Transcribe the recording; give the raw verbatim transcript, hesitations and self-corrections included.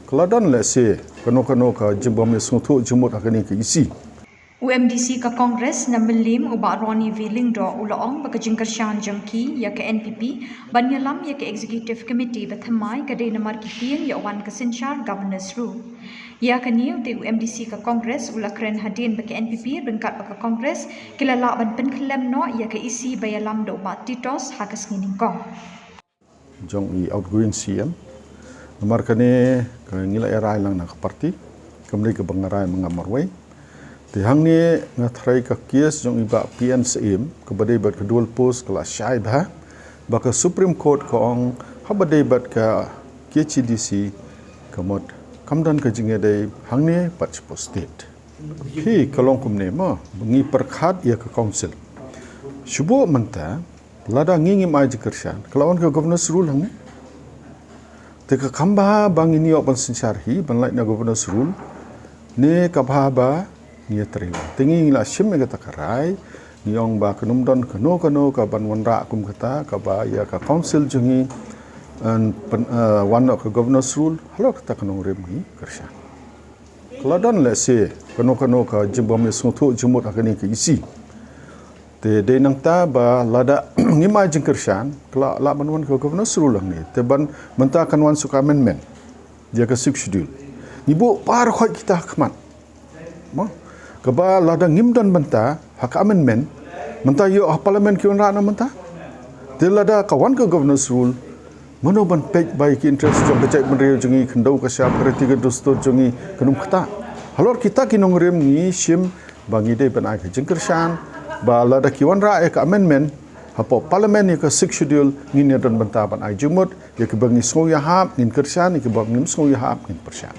Ka la don lehse kano kano ka jingbym ïasngewthuh jingmut ha kane ka E C. U MDC ka Congress na Mylliem u Bah Ronnie V Lyngdoh u la ong ba ka jingkyrshan jong ki ïa ka NPP ban ïalam ïa ka Executive Committee bathymmai ka dei namar ki tieng ïa u wan ka synshar Governor's Rule. Ïa kane u te u MDC ka Congress u la kren hadien ba ka NPP ryngkat ba ka Congress ki la lah ban pynkhyllem noh ïa ka EC ba ïalam da u Bah Titos ha ka sngi nyngkong. Jong i outgoing CM. Namar kane ka ngi la ïa rai lang na ka party. Kam dei kaba nga rai ma nga marwei. Te hangne nga tharai ka case jong i Bah PN Syiem kaba dei bad ka dual post ka la shai bha. Ba ka Supreme Court ka ong haba dei bad ka KHADC ka mut kam don ka jingïadei hangne bad shapoh state. Hi ka long kumne mo, ba ngi pyrkhat ïa ka council. Shuh mynta, lada ngi ngim ai jingkyrshan, ka la wan ka Governor's Rule hangne. Te ka kam bha ba ngin ïoh ban synshar hi ban lait na Governor's Rule, ne ka bha ba ngi ïatrei. Te ngi la shim ïa kata ka rai, ngi ong ba kan ym don kano kano kaban wanrah kum kata kaba ïa ka council jong ngi, wan noh ka Governor's Rule halor kata ka nongrim ngi kyrshan. Ka la don lehse kano kano ka jingbym ïasngewthuh jingmut ha kane ka EC. Te dei nangta ba lada ngim ai jingkyrshan ka la lah ban wan ka Governor's Rule hangne. Te ban mynta kan wan suk amendment ïa ka Sixth Schedule. Ngi buh baroh khoit kita ha khmat. Mo, kaba lada ngim don bynta ha ka amendment, mynta ïoh ha Parliament ki wanrah na mynta. Te lada ka wan ka Governor's Rule, mano ban peit ba ïa ki interest jong ka jaitbynriew jong ngi, khyndew ka shap, ka riti ka dustur jong ngi kan ym ktah. Halor kita ki nongrim ngi shim ba ngi dei ban ai ka jingkyrshan ba lada ki wanrah ïa ka amendment hapoh Parliament ïa ka Sixth Schedule, ngin ïa don bynta ban ai jingmut. Ïa kiba ngi sngew ïahap ngin kyrshan, ïa kiba ngim sngew ïahap ngin pyrshah.